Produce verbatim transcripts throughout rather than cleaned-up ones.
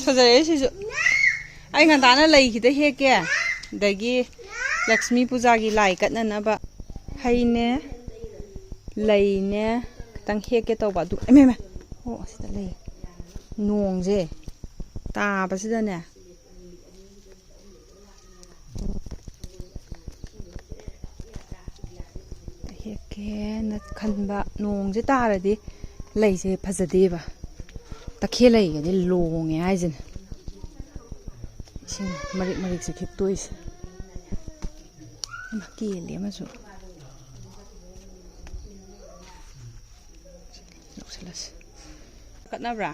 ꯐꯖꯔꯦ ꯁꯤꯁꯨ꯫ ꯑꯩ ꯉꯟꯇꯥꯅ ꯂꯩ ꯈꯤꯇ ꯍꯦꯛꯀꯦ꯫ ꯑꯗꯒꯤ ꯂꯛꯁꯃꯤ ꯄꯨꯖꯥꯒꯤ ꯂꯥꯏ ꯀꯠꯅꯅꯕ ꯍꯩꯅꯦ, ꯂꯩꯅꯦ, ꯈꯤꯇꯪ ꯍꯦꯛꯀꯦ ꯇꯧꯕ꯫ ꯑꯗꯨ ꯏꯃꯥ, ꯏꯃꯥ! ꯑꯣ, ꯑꯁꯤꯗ ꯂꯩ꯫ ꯅꯣꯡꯁꯦ ꯇꯥꯕꯁꯤꯗꯅꯦ꯫ ꯍꯦꯛꯀꯦꯅ ꯈꯟꯕ꯫ ꯅꯣꯡꯁꯦ ꯇꯥꯔꯗꯤ ꯂꯩꯁꯦ ꯐꯖꯗꯦꯕ꯫ ꯇꯈꯦꯜ ꯂꯩꯒꯗꯤ ꯂꯣꯡꯉꯦ ꯍꯥꯏꯁꯤꯅꯦ꯫ ꯏꯁꯤꯡ ꯃꯔꯤꯛ ꯃꯔꯤꯛꯁꯦ ꯈꯤꯛꯇꯣꯛꯏꯁꯦ꯫ ꯏꯃꯥ, ꯀꯦꯜꯂꯦ ꯑꯃꯁꯨ꯫ ꯂꯧꯁꯤꯜꯂꯁꯤ꯫ ꯀꯠꯅꯕ꯭ꯔꯥ?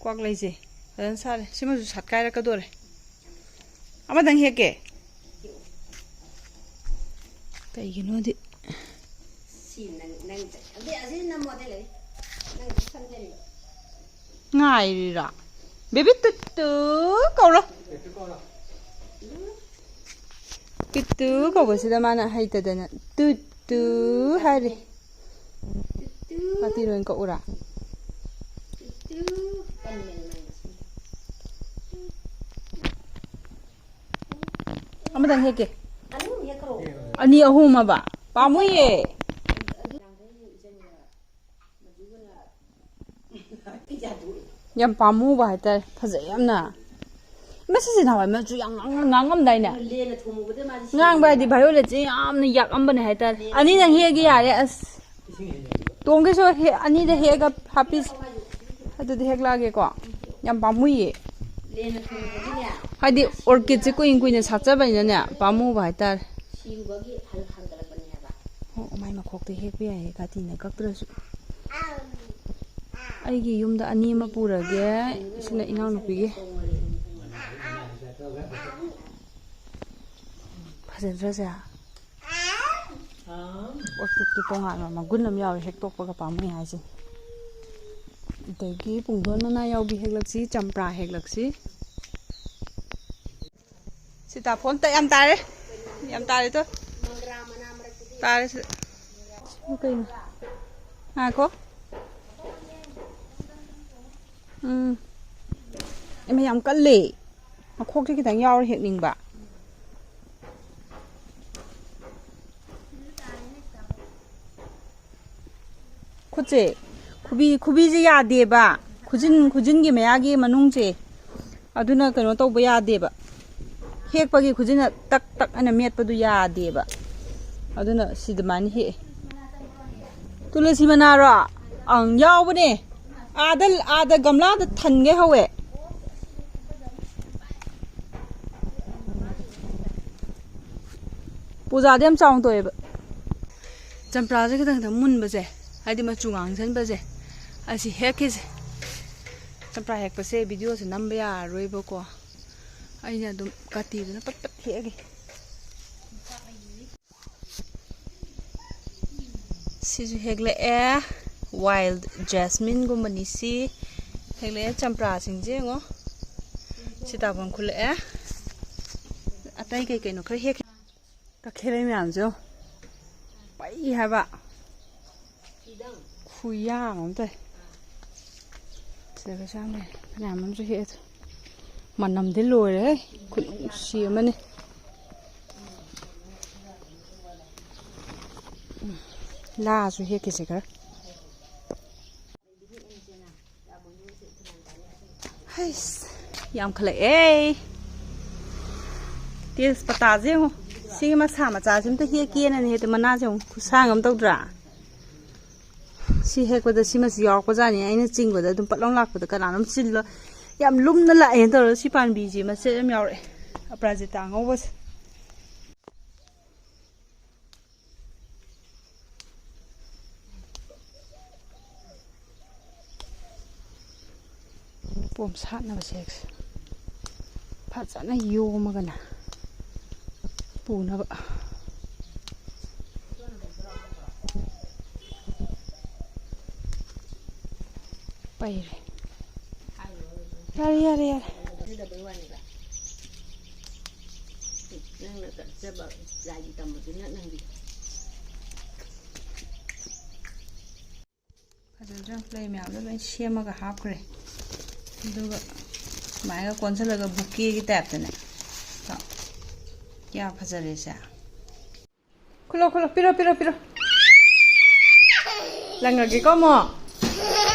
ꯀ꯭ꯋꯥꯛ ꯂꯩꯁꯦ ꯐꯖꯅ ꯁꯥꯠꯂꯦ꯫ ꯁꯤꯃꯁꯨ ꯁꯥꯠꯀꯥꯏꯔꯛꯀꯗꯣꯔꯦ꯫ ꯑꯃꯗꯪ ꯍꯦꯛꯀꯦ꯫ ꯀꯩꯒꯤꯅꯣꯗꯤ ꯁꯤ ꯅꯪ, ꯅꯪ, ꯑꯗꯨ, ꯑꯁꯤ ꯅꯝꯃꯣ, ꯑꯇꯩ ꯂꯩ꯫ ꯅꯪ ꯁꯝꯖꯜꯂꯣ꯫ ꯉꯥꯏꯔꯤꯔꯣ? ꯕꯦꯕꯤ ꯇꯨꯠꯇꯨ ꯀꯧꯔꯣ꯫ ꯇꯨꯠꯇꯨ ꯀꯧꯕꯁꯤꯗ ꯃꯥꯅ ꯍꯩꯇꯗꯅ ꯇꯨꯠꯇꯨ ꯍꯥꯏꯔꯤ꯫ ꯇꯨꯠꯇꯨ꯫ ꯀꯥꯇꯤ ꯂꯣꯏ ꯀꯛꯎꯔꯥ? ꯇꯨꯠꯇꯨ꯫ ꯑꯃꯗꯪ ꯍꯦꯛꯀꯦ꯫ ꯑꯅꯤ ꯑꯍꯨꯝ ꯍꯦꯛꯈ꯭ꯔꯣ꯫ ꯑꯅꯤ ꯑꯍꯨꯝ ꯑꯕ? ꯄꯥꯝꯃꯨꯏꯌꯦ꯫ ꯌꯥꯝ ꯄꯥꯝꯃꯨꯕ ꯍꯥꯏꯇꯥꯔꯦ꯫ ꯐꯖꯩ ꯌꯥꯝꯅ꯫ ꯃꯁꯤꯁꯦ ꯅꯍꯥꯟꯋꯥꯏ ꯃꯆꯨ ꯌꯥꯝ ꯉꯥꯡ-, ꯉꯥꯡꯉꯝꯗꯥꯏꯅꯦ꯫ ꯂꯦꯟꯅ ꯊꯣꯝꯃꯨꯕꯗ ꯃꯥꯗꯤ ꯁꯤ ꯉꯥꯡꯕ ꯍꯥꯏꯗꯤ ꯚꯥꯏꯌꯣꯂꯦꯠꯁꯦ ꯌꯥꯝꯅ ꯌꯥꯛꯑꯝꯕꯅꯦ ꯍꯥꯏꯇꯥꯔꯦ꯫ ꯑꯅꯤꯗꯪ ꯍꯦꯛꯑꯒꯦ ꯌꯥꯔꯦ꯫ ꯑꯁ, ꯇꯣꯡꯒꯤꯁꯨ ꯍꯦꯛ-, ꯑꯅꯤꯗ ꯍꯦꯛꯑꯒ ꯍꯥꯞꯄꯤꯁꯦ꯫ ꯑꯗꯨꯗꯤ ꯍꯦꯛꯂꯛꯑꯒꯦꯀꯣ꯫ ꯌꯥꯝ ꯄꯥꯝꯃꯨꯏꯌꯦ꯫ ꯂꯦꯟꯅ ꯊꯣꯝꯃꯨꯕꯒꯤꯅꯦ꯫ ꯍꯥꯏꯗꯤ ꯑꯣꯔꯀꯤꯠꯁꯦ ꯀꯨꯏꯅ ꯀꯨꯏꯅ ꯁꯥꯠꯆꯕꯅꯤꯅꯅꯦ, ꯄꯥꯝꯃꯨꯕ ꯍꯥꯏꯇꯥꯔꯦ꯫ ꯁꯤꯔꯨꯕꯒꯤ ꯍꯜ-, ꯍꯟꯒꯠꯂꯛꯄꯅꯦ ꯍꯥꯏꯕ꯫ ꯑꯣ, ꯃꯥꯏ ꯃꯈꯣꯛꯇ ꯍꯦꯛꯄ ꯌꯥꯏꯌꯦ, ꯀꯥꯇꯤꯅ ꯀꯛꯇ꯭ꯔꯁꯨ꯫ ꯑꯩꯒꯤ ꯌꯨꯝꯗ ꯑꯅꯤ ꯑꯃ ꯄꯨꯔꯒꯦ꯫ ꯁꯤꯅ ꯏꯅꯥꯎꯅꯨꯄꯤꯒꯤ꯫ ꯐꯖꯗ꯭ꯔꯁꯦ? ꯑꯣꯔꯀꯤꯠꯀꯤ ꯇꯣꯉꯥꯟꯕ ꯃꯒꯨꯟ ꯑꯃ ꯌꯥꯎꯋꯦ, ꯍꯦꯛꯇꯣꯛꯄꯒ ꯄꯥꯝꯃꯨꯏ ꯍꯥꯏꯁꯦ꯫ ꯑꯗꯒꯤ ꯄꯨꯡꯗꯣꯟ ꯃꯅꯥ ꯌꯥꯎꯕꯤ ꯍꯦꯛꯂꯛꯁꯤ, ꯆꯝꯄ꯭ꯔꯥ ꯍꯦꯛꯂꯛꯁꯤ꯫ ꯁꯤꯇꯥꯐꯣꯟ ꯇ-, ꯌꯥꯝ ꯇꯥꯔꯦ꯫ ꯌꯥꯝ ꯇꯥꯔꯦ ꯇꯣ꯫ ꯇꯥꯔꯦ ꯁꯤ꯫ ꯁꯤꯕꯨ ꯀꯩꯅꯣ? ꯉꯥꯏꯈꯣ꯫ ꯎꯝ꯫ ꯃꯌꯥꯝ ꯀꯜꯂꯦ꯫ ꯃꯈꯣꯛꯁꯦ ꯈꯤꯇꯪ ꯌꯥꯎꯔ ꯍꯦꯛꯅꯤꯡꯕ꯫ ꯈꯨꯠꯁꯦ, ꯈꯨꯕꯤ, ꯈꯨꯕꯤꯁꯦ ꯌꯥꯗꯦꯕ꯫ ꯈꯨꯖꯤꯟ, ꯈꯨꯖꯤꯟꯒꯤ ꯃꯌꯥꯒꯤ ꯃꯅꯨꯡꯁꯦ, ꯑꯗꯨꯅ ꯀꯩꯅꯣ ꯇꯧꯕ ꯌꯥꯗꯦꯕ꯫ ꯍꯦꯛꯄꯒꯤ ꯈꯨꯖꯤꯟꯅ ꯇꯛ ꯇꯛ ꯍꯥꯏꯅ ꯃꯦꯠꯄꯗꯨ ꯌꯥꯗꯦꯕ꯫ ꯑꯗꯨꯅ ꯁꯤ ꯑꯗꯨꯃꯥꯏꯅ ꯍꯦꯛꯑꯦ꯫ ꯇꯨꯂꯁꯤ ꯃꯅꯥꯔꯣ? ꯑꯪ, ꯌꯥꯎꯕꯅꯦ꯫ ꯑꯥꯗ, ꯑꯥꯗ ꯒꯝꯂꯥꯗ ꯊꯟꯒꯦ ꯍꯧꯋꯦ꯫ ꯄꯨꯖꯥꯗꯤ ꯌꯥꯝ ꯆꯥꯎꯅ ꯇꯧꯋꯦꯕ꯫ ꯆꯝꯄ꯭ꯔꯥꯁꯦ ꯈꯤꯇꯪ ꯈꯤꯇꯪ ꯃꯨꯟꯕꯁꯦ, ꯍꯥꯏꯗꯤ ꯃꯆꯨ ꯉꯥꯡꯁꯟꯕꯁꯦ, ꯑꯁꯤ ꯍꯦꯛꯈꯤꯁꯦ꯫ ꯆꯝꯄ꯭ꯔꯥ ꯍꯦꯛꯄꯁꯦ ꯚꯤꯗꯤꯑꯣꯁꯦ ꯅꯝꯕ ꯌꯥꯔꯔꯣꯏꯕꯀꯣ꯫ ꯑꯩꯅ ꯑꯗꯨꯝ ꯀꯥꯇꯤꯗꯨꯅ ꯄꯠ ꯄꯠ ꯍꯦꯛꯑꯒꯦ꯫ ꯁꯤꯁꯨ ꯍꯦꯛꯂꯛꯑꯦ꯫ ꯋꯥꯏꯜ ꯖꯦꯁꯃꯤꯟꯒꯨꯝꯕꯅꯤ ꯁꯤ꯫ ꯍꯦꯛꯂꯛꯑꯦ ꯆꯝꯄ꯭ꯔꯥꯁꯤꯡꯁꯦ ꯌꯦꯡꯉꯣ꯫ ꯁꯤꯇꯥꯕꯣꯟ ꯈꯨꯜꯂꯛꯑꯦ꯫ ꯑꯇꯩ ꯀꯩ ꯀꯩꯅꯣ ꯈꯔ ꯍꯦꯛ꯫ ꯀꯛꯈꯦꯔꯩ ꯃꯌꯥꯝꯁꯦ ꯌꯦꯡꯉꯣ꯫ ꯄꯩ ꯍꯥꯏꯕ꯫ ꯈꯨꯌꯥꯝ ꯑꯃ ꯇꯧꯋꯦ꯫ ꯁꯤꯗ ꯀꯩꯁꯨ ꯌꯥꯝ ꯂꯩ꯫ ꯐꯅꯌꯥꯝ ꯑꯃꯁꯨ ꯍꯦꯛꯑꯦ꯫ ꯃꯅꯝꯗꯤ ꯂꯣꯏꯔꯦꯍꯦ꯫ ꯈꯨꯅꯨꯡꯁꯤ ꯑꯃꯅꯤ꯫ ꯎꯝ꯫ ꯂꯥꯁꯨ ꯍꯦꯛꯈꯤꯁꯦ ꯈꯔ꯫ ꯍꯩꯁ, ꯌꯥꯝꯈꯠꯂꯛꯑꯦ꯫ ꯇꯦꯖꯄꯇꯥꯁꯦ ꯌꯦꯡꯉꯣ꯫ ꯁꯤꯒꯤ ꯃꯁꯥ ꯃꯆꯥꯁꯦ ꯑꯝꯇ ꯍꯦꯛꯀꯦꯅꯅꯦ ꯍꯦꯛꯇ ꯃꯅꯥꯁꯦ ꯌꯦꯡꯉꯣ꯫ ꯈꯨꯁꯥꯡ ꯑꯃ ꯇꯧꯗ꯭ꯔꯥ? ꯁꯤ ꯍꯦꯛꯄꯗ ꯁꯤꯃꯁꯨ ꯌꯥꯎꯔꯛꯄꯖꯥꯠꯅꯤ꯫ ꯑꯩꯅ ꯆꯤꯡꯕꯗ ꯑꯗꯨꯝ ꯄꯠ ꯂꯥꯎ ꯂꯥꯛꯄꯗ ꯀꯅꯥꯅꯣꯝ ꯆꯤꯜꯂꯣ꯫ ꯌꯥꯝ ꯂꯨꯝꯅ ꯂꯥꯛꯑꯦꯅ ꯇꯧꯔꯒ ꯁꯤ ꯄꯥꯟꯕꯤꯁꯦ ꯃꯆꯦꯠ ꯑꯃ ꯌꯥꯎꯔꯛꯑꯦ꯫ ꯑꯄꯔꯥꯖꯤꯇꯥ ꯑꯉꯧꯕꯁꯦ꯫ ꯄꯣꯝ ꯁꯥꯠꯅꯕꯁꯦ ꯐꯖꯅ ꯌꯣꯝꯃꯒꯅꯦ ꯄꯨꯅꯕ꯫ ꯄꯩꯔꯦ꯫ ꯌꯥꯔꯦ, ꯌꯥꯔꯦ, ꯌꯥꯔꯦ꯫ ꯅꯪꯅ ꯀꯠꯆꯕ ꯂꯥꯏꯒꯤ ꯇꯝꯕꯗꯨꯅ ꯅꯪꯒꯤ꯫ ꯐꯖꯗ꯭ꯔꯥ? ꯂꯩ ꯃꯌꯥꯝꯗꯣ ꯂꯣꯏ ꯁꯦꯝꯃꯒ ꯍꯥꯞꯈ꯭ꯔꯦ꯫ ꯑꯗꯨꯒ ꯁꯨꯃꯥꯏꯅꯒ ꯀꯣꯟꯁꯤꯜꯂꯒ ꯕꯨꯀꯦꯒꯤ ꯇꯥꯏꯞꯇꯅꯦ꯫ ꯀꯣ꯫ ꯀꯌꯥ ꯐꯖꯔꯦ ꯁꯦ꯫ ꯈꯨꯜꯂꯣ, ꯈꯨꯜꯂꯣ, ꯄꯤꯔꯣ, ꯄꯤꯔꯣ, ꯄꯤꯔꯣ꯫ ꯂꯪꯉꯒꯦꯀꯣ ꯑꯃꯨꯛ꯫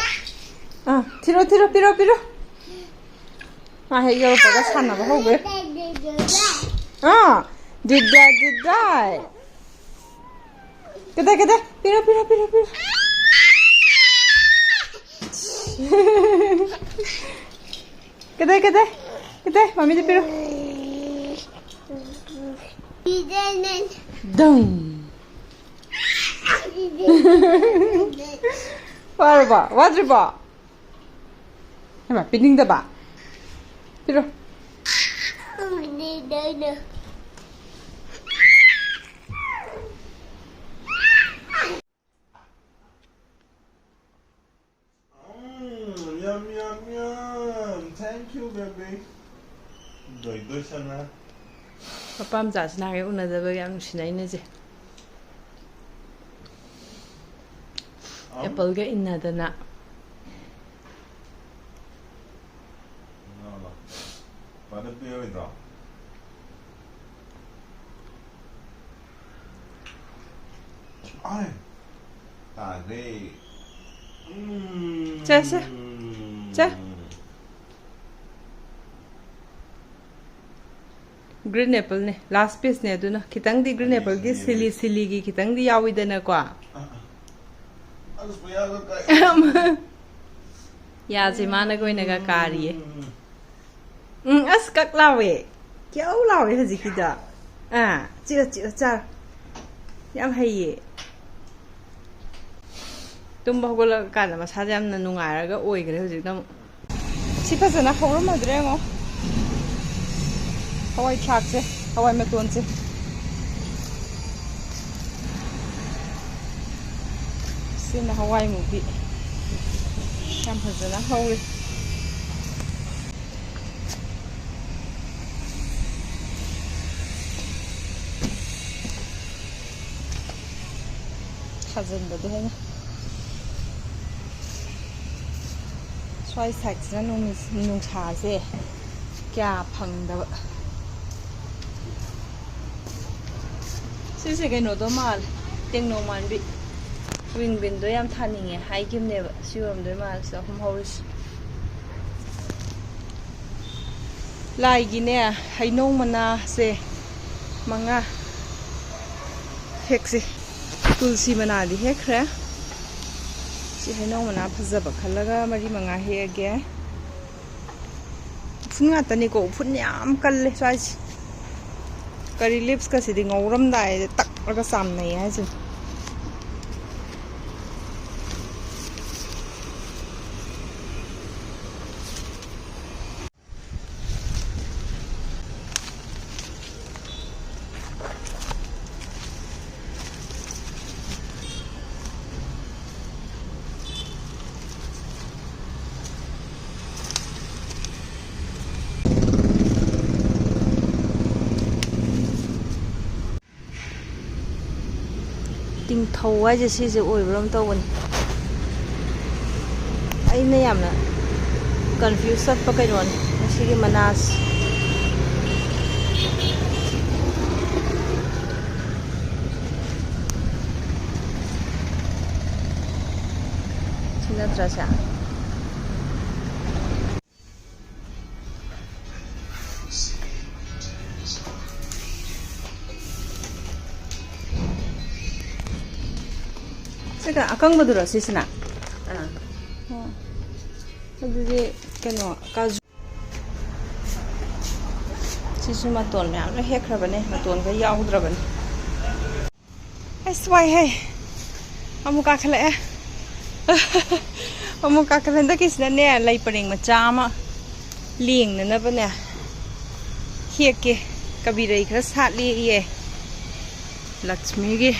ꯑꯥ, ꯊꯤꯔꯣ, ꯊꯤꯔꯣ, ꯄꯤꯔꯣ, ꯄꯤꯔꯣ꯫ ꯃꯥ ꯍꯦꯛ ꯌꯧꯔꯛꯄꯒ ꯁꯥꯟꯅꯕ ꯍꯧꯈ꯭ꯔꯦ꯫ ꯑꯥ, ꯗꯤꯗꯥ, ꯗꯤꯗꯥꯏ꯫ ꯀꯗꯥꯏ, ꯀꯗꯥꯏ? ꯄꯤꯔꯣ, ꯄꯤꯔꯣ, ꯄꯤꯔꯣ, ꯄꯤꯔꯣ꯫ ꯀꯗꯥꯏ, ꯀꯗꯥꯏ? ꯀꯗꯥꯏ? ꯃꯃꯤꯗ ꯄꯤꯔꯣ꯫ ꯗꯪ꯫ ꯋꯥꯔꯕꯣ? ꯋꯥꯗ꯭ꯔꯤꯕꯣ? ꯍꯩꯃꯥ, ꯄꯤꯅꯤꯡꯗꯕ? ꯄꯤꯔꯣ꯫ Mm, yum, yum, yum. Thank you, baby. ꯗꯣꯏ ꯗꯣꯏ ꯁꯅꯥ꯫ ꯃꯄꯥ ꯃꯆꯥꯁꯤꯅ ꯍꯥꯏꯒ ꯎꯅꯗꯕ ꯌꯥꯝ ꯅꯨꯡꯁꯤꯅꯩꯅꯦꯁꯦ꯫ ꯑꯝ꯫ ꯑꯦꯄꯜꯒ ꯏꯟꯅꯗꯅ꯫ ꯂꯥꯎ, ꯂꯥꯎ꯫ ꯄꯥꯗ ꯄꯤꯔꯣꯏꯗ꯭ꯔꯣ? ꯑꯥꯏ꯫ ꯇꯥꯈ꯭ꯔꯦ꯫ ꯎꯝ꯫ ꯆꯦ, ꯆꯦ꯫ ꯆꯦ꯫ Green appleꯅꯦ, last pieceꯅꯦ ꯑꯗꯨꯅ꯫ ꯈꯤꯇꯪꯗꯤ green appleꯒꯤ ꯁꯤꯂꯤ ꯁꯤꯂꯤꯒꯤ ꯈꯤꯇꯪꯗꯤ ꯌꯥꯎꯋꯤꯗꯅꯀꯣ꯫ ꯑ, ꯑ꯫ ꯑꯁ, ꯃꯌꯥꯗ ꯀꯥꯏ꯫ ꯌꯥꯁꯦ ꯃꯥꯅꯒ ꯑꯣꯏꯅꯒ ꯀꯥꯔꯤꯌꯦ꯫ ꯎꯝ꯫ ꯎꯝ, ꯑꯁ, ꯀꯛ ꯂꯥꯎꯋꯦ꯫ ꯀ꯭ꯌꯧ ꯂꯥꯎꯋꯦ ꯍꯧꯖꯤꯛꯀꯤꯗꯣ꯫ ꯑꯥ, ꯆꯤꯛꯑꯣ, ꯆꯤꯛꯑꯣ, ꯆꯥꯔꯣ꯫ ꯌꯥꯝ ꯍꯩꯌꯦ꯫ ꯇꯨꯝꯕ ꯍꯧꯒꯠꯂꯛꯑꯀꯥꯟꯗ ꯃꯁꯥꯁꯦ ꯌꯥꯝꯅ ꯅꯨꯡꯉꯥꯏꯔꯒ ꯑꯣꯏꯈ꯭ꯔꯦ ꯍꯧꯖꯤꯛꯅ ꯑꯃꯨꯛ꯫ ꯁꯤ ꯐꯖꯅ ꯍꯧꯔꯝꯃꯗ꯭ꯔꯥ ꯌꯦꯡꯉꯣ꯫ ꯍꯋꯥꯏ ꯊ꯭ꯔꯥꯛꯁꯦ, ꯍꯋꯥꯏ ꯃꯇꯣꯟꯁꯦ꯫ ꯁꯤꯅ ꯍꯋꯥꯏ ꯃꯨꯕꯤ꯫ ꯌꯥꯝ ꯐꯖꯅ ꯍꯧꯔꯦ꯫ ꯊꯥꯖꯤꯟꯕꯗꯣ ꯍꯦꯟꯅ꯫ ꯁ꯭ꯋꯥꯏ ꯁꯥꯏꯠꯁꯤꯅ ꯅꯨꯡ-, ꯅꯨꯡꯁꯥꯁꯦ ꯀꯌꯥ ꯐꯪꯗꯕ꯫ ꯁꯤꯁꯦ ꯀꯩꯅꯣꯗꯣ ꯃꯥꯜꯂꯦ, ꯇꯦꯡꯅꯧ ꯃꯥꯟꯕꯤ꯫ ꯋꯤꯡꯕꯤꯟꯗꯣ ꯌꯥꯝ ꯊꯥꯅꯤꯡꯉꯦ ꯍꯥꯏꯈꯤꯕꯅꯦꯕ꯫ ꯁꯤ ꯑꯣꯏꯔꯝꯗꯣꯏ ꯃꯥꯜꯂꯦ, ꯁꯤꯗ ꯑꯍꯨꯝ ꯍꯧꯔꯤꯁꯦ꯫ ꯂꯥꯏꯒꯤꯅꯦ, ꯍꯩꯅꯧ ꯃꯅꯥꯁꯦ ꯃꯉꯥ ꯍꯦꯛꯁꯦ꯫ ꯇꯨꯜꯁꯤ ꯃꯅꯥꯗꯤ ꯍꯦꯛꯈ꯭ꯔꯦ꯫ ꯁꯤ ꯍꯩꯅꯧ ꯃꯅꯥ ꯐꯖꯕ ꯈꯜꯂꯒ ꯃꯔꯤ ꯃꯉꯥ ꯍꯦꯛꯑꯒꯦ꯫ ꯎꯐꯨꯟ ꯉꯥꯛꯇꯅꯤꯀꯣ, ꯎꯐꯨꯟ ꯌꯥꯝ ꯀꯜꯂꯦ ꯁ꯭ꯋꯥꯏꯁꯦ꯫ ꯀꯔꯤ ꯂꯤꯞꯁꯀꯁꯤꯗꯤ ꯉꯧꯔꯝꯗꯥꯏꯗ ꯇꯛꯂꯒ ꯆꯥꯝꯅꯩ ꯍꯥꯏꯁꯤꯅꯤ꯫ ꯇꯤꯡꯊꯧ ꯍꯥꯏꯁꯦ ꯁꯤꯁꯦ ꯑꯣꯏꯕ꯭ꯔꯥ ꯑꯃ ꯇꯧꯕꯅꯤ꯫ ꯑꯩꯅ ꯌꯥꯝꯅ ꯀꯟꯐ꯭ꯌꯨꯁ ꯆꯠꯄ ꯀꯩꯅꯣꯅꯤ ꯃꯁꯤꯒꯤ ꯃꯅꯥꯁꯦ꯫ ꯁꯤ ꯅꯠꯇ꯭ꯔꯥ ꯁꯦ? ꯁꯤꯒ ꯑꯀꯪꯕꯗꯨꯔꯣ ꯁꯤꯁꯤꯅ? ꯑꯥ꯫ ꯑꯣ꯫ ꯑꯗꯨꯗꯤ ꯀꯩꯅꯣ, ꯀꯥꯖꯨ꯫ ꯁꯤꯁꯨ ꯃꯇꯣꯟ ꯃꯌꯥꯝ ꯂꯣꯏ ꯍꯦꯛꯈ꯭ꯔꯕꯅꯦ, ꯃꯇꯣꯟꯒ ꯌꯥꯎꯗ꯭ꯔꯕꯅꯦ꯫ ꯑꯁ, ꯋꯥꯏꯍꯦ꯫ ꯑꯃꯨꯛ ꯀꯥꯈꯠꯂꯛꯑꯦ꯫ ꯑꯃꯨꯛ ꯀꯥꯈꯠꯂꯦ꯫ ꯍꯟꯗꯛꯀꯤꯁꯤꯅꯅꯦ, ꯂꯩ ꯄꯔꯦꯡ ꯃꯆꯥ ꯑꯃ ꯂꯦꯡꯅꯅꯕꯅꯦ ꯍꯦꯛꯀꯦ꯫ ꯀꯕꯤꯔꯩ ꯈꯔ ꯁꯥꯠꯂꯤꯌꯦ ꯂꯛꯁꯃꯤꯒꯤ꯫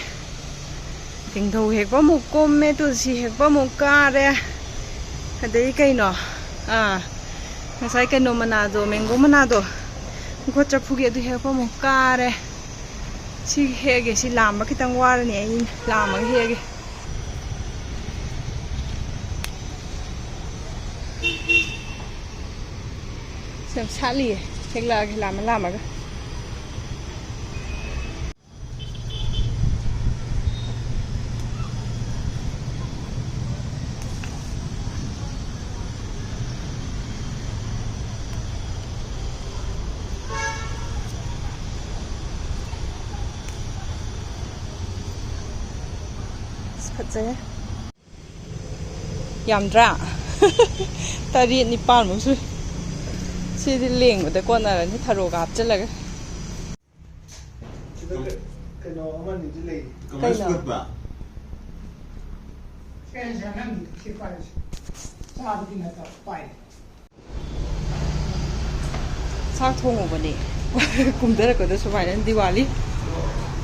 ꯇꯤꯡꯊꯧ ꯍꯦꯛꯄ ꯑꯃꯨꯛ ꯀꯨꯝꯃꯦ, ꯇꯨꯜꯁꯤ ꯍꯦꯛꯄ ꯑꯃꯨꯛ ꯀꯥꯔꯦ꯫ ꯑꯗꯩ ꯀꯩꯅꯣ, ꯑꯥ, ꯉꯁꯥꯏ ꯀꯩꯅꯣ ꯃꯅꯥꯗꯣ, ꯃꯦꯡꯒꯣ ꯃꯅꯥꯗꯣ, ꯒꯣꯠ ꯆꯐꯨꯒꯤ ꯑꯗꯨ ꯍꯦꯛꯄ ꯑꯃꯨꯛ ꯀꯥꯔꯦ꯫ ꯁꯤ ꯍꯦꯛꯑꯒꯦ, ꯁꯤ ꯂꯥꯝꯕ ꯈꯤꯇꯪ ꯋꯥꯔꯅꯤ, ꯑꯩ ꯂꯥꯝꯃꯒ ꯍꯦꯛꯑꯒꯦ꯫ ꯌꯥꯝ ꯁꯥꯠꯂꯤꯌꯦ꯫ ꯍꯦꯛꯂꯛꯑꯒꯦ, ꯂꯥꯝꯃ ꯂꯥꯝꯃꯒ꯫ ꯑꯁ, ꯐꯖꯩꯌꯦ꯫ ꯌꯥꯝꯗ꯭ꯔꯥ? ꯇꯔꯦꯠ ꯅꯤꯄꯥꯜꯃꯨꯛ ꯁꯨꯏ꯫ ꯁꯤꯗꯤ ꯂꯦꯡꯕꯗ ꯀꯣꯟꯅꯔꯅꯤ, ꯊꯔꯣꯒ ꯍꯥꯞꯆꯤꯜꯂꯒ꯫ ꯁꯤꯗ ꯀꯩꯅꯣ ꯑꯃꯅꯤꯗꯤ ꯂꯩ꯫ ꯀꯃꯥꯏꯅ ꯀꯩꯅꯣ? ꯁꯨꯒꯠꯄ? ꯁꯦ, ꯁꯦ, ꯅꯪ ꯁꯤ ꯄꯥꯏꯔꯤꯁꯦ꯫ ꯆꯥꯕꯗꯤ ꯅꯠꯇꯕ, ꯄꯥꯏ꯫ ꯆꯥꯛ ꯊꯣꯡꯉꯨꯕꯅꯦ꯫ ꯀꯨꯝꯊꯔꯛꯄꯗ ꯁꯨꯃꯥꯏꯅ ꯗꯤꯋꯥꯂꯤ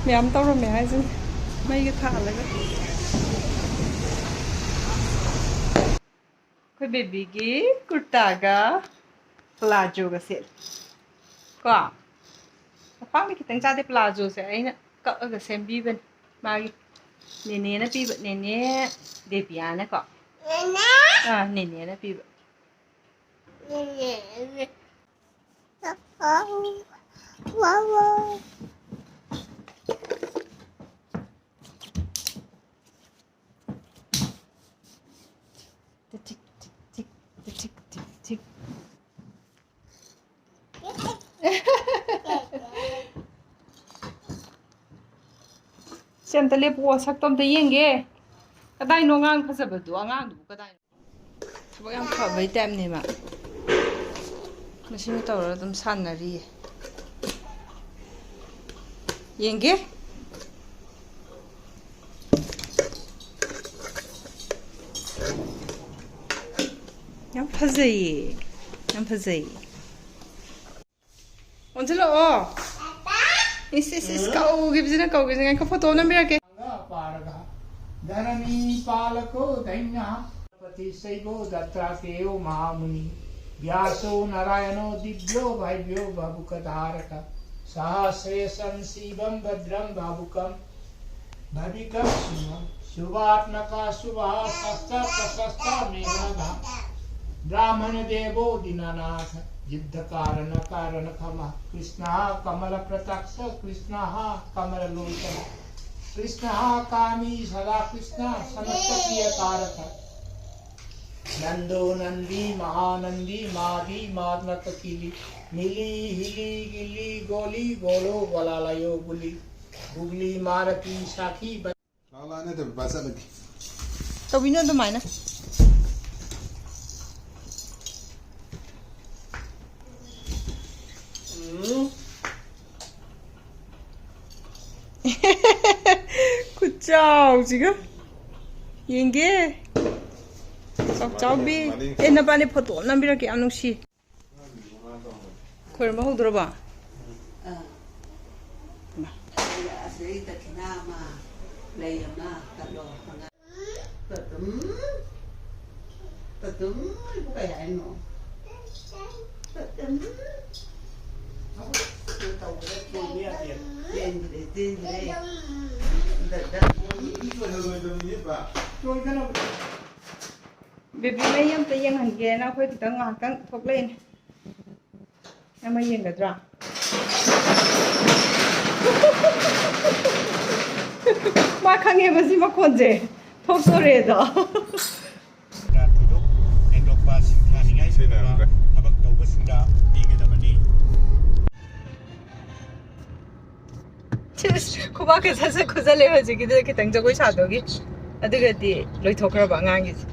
ꯃꯌꯥꯝ ꯇꯧꯔꯝꯃꯦ ꯍꯥꯏꯁꯤꯅꯦ, ꯃꯩꯒ ꯊꯥꯜꯂꯒ꯫ ꯑꯩꯈꯣꯏ ꯕꯦꯕꯤꯒꯤ ꯀꯨꯔꯇꯥꯒ ꯄ꯭ꯂꯥꯖꯣꯒ ꯁꯦꯠꯂꯦ ꯀꯣ꯫ ꯃꯄꯥꯟꯗꯤ ꯈꯤꯇꯪ ꯆꯥꯗꯦ, ꯄ꯭ꯂꯥꯖꯣꯁꯦ ꯑꯩꯅ ꯀꯛꯑꯒ ꯁꯦꯝꯕꯤꯕꯅꯦ ꯃꯥꯒꯤ꯫ ꯅꯦꯅꯦꯅ ꯄꯤꯕ, ꯅꯦꯅꯦ ꯗꯦꯕꯤꯌꯥꯅꯀꯣ꯫ ꯑꯥ, ꯅꯦꯅꯦꯅ ꯄꯤꯕ꯫ ꯇꯤꯛ, ꯇꯤꯛ, ꯇꯤꯛ, ꯇꯤꯛ, ꯇꯤꯛ, ꯇꯤꯛ, ꯇꯤꯛ꯫ ꯁꯦ, ꯑꯝꯇ ꯂꯦꯞꯄꯨꯀꯣ, ꯁꯛꯇꯣ ꯑꯝꯇ ꯌꯦꯡꯒꯦ꯫ ꯀꯗꯥꯏꯅꯣ ꯑꯉꯥꯡ ꯐꯖꯕꯗꯣ? ꯑꯉꯥꯡꯗꯨꯕꯨ ꯀꯗꯥꯏꯅꯣ? ꯊꯕꯛ ꯌꯥꯝ ꯐꯕꯩ ꯇꯥꯏꯞꯅꯦ ꯃꯥ꯫ ꯃꯁꯤꯅ ꯇꯧꯔꯒ ꯑꯗꯨꯝ ꯁꯥꯟꯅꯔꯤꯌꯦ꯫ ꯌꯦꯡꯒꯦ꯫ ꯌꯥꯝ ꯐꯖꯩꯌꯦ꯫ ꯌꯥꯝ ꯐꯖꯩ꯫ ꯑꯣꯟꯁꯤꯜꯂꯛꯑꯣ꯫ ꯏꯁ, ꯏꯁ, ꯏꯁ, ꯀꯧꯈꯤꯕꯁꯤꯅ, ꯀꯧꯈꯤꯕꯁꯤꯅ꯫ ꯉꯥꯏꯈꯣ, ꯐꯣꯇꯣ ꯅꯝꯕꯤꯔꯛꯀꯦ꯫ ꯄꯥꯔꯒ ꯙꯔꯃꯤ ꯄꯥꯂꯀꯣ ꯙꯩꯅ ꯄꯇꯤꯁꯩꯕꯣ ꯗꯠꯇ꯭ꯔꯥꯇꯦꯌꯣ ꯃꯍꯥꯃꯨꯅꯤ ꯚ꯭ꯌꯥꯁꯣ ꯅꯥꯔꯥꯌಣꯣ ꯗꯤꯚ꯭ꯌꯣ ꯚꯩꯚ꯭ꯌꯣ ꯚꯥꯕꯨꯀ ꯙꯥꯔꯀ ꯁꯍ ꯁ꯭ರೇꯌꯁꯝ ꯁꯤꯚꯝ ꯚદ્રꯝ ꯚꯥꯕꯨꯀꯝ ꯚꯥꯕꯤꯀꯝ ꯁꯨꯚ ꯁꯨꯚꯥꯠꯃꯀ ꯁꯨꯚ ꯁꯛꯇ ꯄ꯭ꯔશસ્ತ મેઘાધા ब्राह्मण देवो दीनानाथ, युद्ध कारण कारण खम। कृष्णः कमल प्रत्यक्ष, कृष्णः कमल लोचन, कृष्णः कामी सदा कृष्ण, समस्त प्रिय कारक। नंदो नंदी महानंदी, मादी मादनक किली, मिली हिली गिली गोली, गोलो गोलालयो गुली, गुगली मारती साखी। ꯂꯥꯛꯑꯣ, ꯂꯥꯛꯑꯣ, ꯅꯠꯇꯦ, ꯄꯄꯥ ꯆꯠꯂꯒꯦ꯫ ꯇꯧꯕꯤꯅꯨ ꯑꯗꯨꯃꯥꯏꯅ꯫ ꯎꯝ꯫ ꯈꯨꯠꯆꯥꯎꯁꯤꯒ꯫ ꯌꯦꯡꯒꯦ꯫ ꯆꯥꯎ ꯆꯥꯎꯕꯤ꯫ ꯃꯥꯅꯤ꯫ ꯑꯦ, ꯅꯄꯥꯅꯤ ꯐꯣꯇꯣ ꯑꯃ ꯅꯝꯕꯤꯔꯛꯀꯦ, ꯌꯥꯝ ꯅꯨꯡꯁꯤ꯫ ꯈꯣꯏꯔꯝꯕ ꯍꯧꯗꯣꯔꯕꯣ? ꯑꯥ꯫ ꯏꯃꯥ꯫ ꯑꯁꯤꯗꯩ ꯗꯈꯤꯅꯥ ꯑꯃ, ꯂꯩ ꯑꯃ ꯀꯠꯂꯣ꯫ ꯄꯗꯝ, ꯄꯗꯝ ꯍꯥꯏꯕꯨ ꯀꯩ ꯍꯥꯏꯅꯣ? ꯄꯗꯝ꯫ ꯇꯧꯕꯗ ꯆꯦꯟꯕ ꯌꯥꯗꯦ꯫ ꯆꯦꯟꯈ꯭ꯔꯦ, ꯆꯦꯟꯈ꯭ꯔꯦ꯫ ꯗꯗꯝ꯫ ꯆꯣꯏꯗꯅꯕ꯫ ꯕꯦꯕꯤ ꯃꯩ ꯑꯝꯇ ꯌꯦꯡꯍꯟꯒꯦꯅ ꯑꯩꯈꯣꯏ ꯈꯤꯇꯪ ꯉꯥꯏꯍꯥꯛꯇꯪ ꯊꯣꯛꯂꯛꯏꯅꯦ꯫ ꯅꯪ ꯃꯩ ꯌꯦꯡꯒꯗ꯭ꯔꯥ? ꯃꯥ ꯈꯪꯉꯦ ꯃꯁꯤ ꯃꯈꯣꯟꯁꯦ ꯊꯣꯛꯇꯣꯔꯦꯗꯣ꯫ ꯊꯣꯏꯗꯣꯛ ꯍꯦꯟꯗꯣꯛꯄ ꯁꯤꯡꯊꯥꯅꯤꯡꯉꯥꯏ ꯑꯣꯏꯕ ꯊꯕꯛ ꯇꯧꯕꯁꯤꯡꯗ ꯄꯤꯒꯗꯕꯅꯤ꯫ ꯁꯤꯁ, ꯈꯨꯕꯥꯛꯀ ꯁꯠ ꯁꯠ ꯈꯨꯖꯜꯂꯦ ꯍꯧꯖꯤꯛꯀꯤꯗꯨꯗ ꯈꯤꯇꯪ ꯖꯒꯣꯏ ꯁꯥꯗꯧꯒꯤ꯫ ꯑꯗꯨꯒꯗꯤ ꯂꯣꯏꯊꯣꯛꯈ꯭ꯔꯕ ꯑꯉꯥꯡꯒꯤꯁꯦ꯫